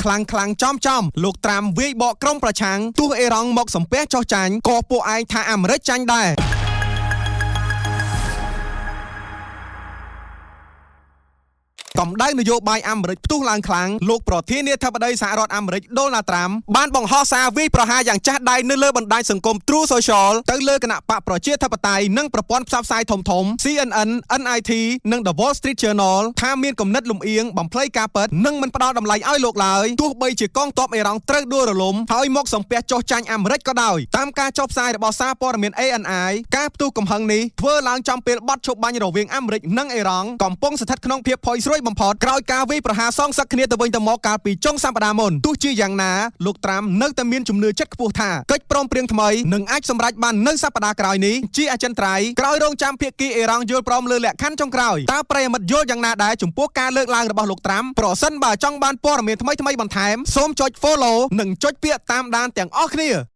ខ្លាំងខ្លាំងចំចំលោកត្រាំវាយបកក្រុមប្រឆាំងទោះអេរ៉ង់មកសំពះចោះចាញ់ក៏ពួកឯងថាអាមេរិកចាញ់ដែរ កម្ដៅនយោបាយអាមេរិកផ្ទុះឡើងខ្លាំងលោកប្រធានាធិបតីសហរដ្ឋអាមេរិកដូណាល់ត្រាំបានបង្ហោះសារវាយប្រហារយ៉ាងចាស់ដៃនៅលើបណ្ដាញសង្គម True Social ទៅលើគណៈបកប្រជាធិបតេយ្យនិងប្រព័ន្ធផ្សព្វផ្សាយធំៗ CNN NIT និង The Wall Street Journal ថាមានគំនិតលំអៀងបំភ្លៃការពិតនិងមិនផ្ដល់តម្លៃឲ្យលោកឡើយទោះបីជាកងទ័ពអ៊ីរ៉ង់ត្រូវដួលរលំហើយមកសំពះចុះចាញ់អាមេរិកក៏ដោយតាមការចុះផ្សាយរបស់សារព័ត៌មាន ANI ការផ្ទុះកំហឹងនេះធ្វើឡើងចំពេលបទឈប់បាញ់រវាងអាមេរិកនិងអ៊ីរ៉ង់កំពុងស្ថិតក្នុងភាពផុយស្រួយបំផុតក្រោយការវាយប្រហារសងសឹកគ្នាទៅវិញទៅមកកាលពីចុងសប្តាហ៍មុនទោះជាយ៉ាងណាលោកត្រាំនៅតែមានជំនឿចិត្តខ្ពស់ថាកិច្ចព្រមព្រៀងថ្មីនឹងអាចសម្រេចបាននៅសប្តាហ៍ក្រោយនេះជាអចិន្ត្រៃយ៍ក្រោយរងចាំភាគីអ៊ីរ៉ង់យល់ព្រមលើលក្ខខណ្ឌចុងក្រោយតើប្រិយមិត្តយល់យ៉ាងណាដែរចំពោះការលើកឡើងរបស់លោកត្រាំប្រសិនបើចង់បានព័ត៌មានថ្មីៗបន្ថែមសូមចុច Follow និងចុចពាក្យតាមដានទាំងអស់គ្នា។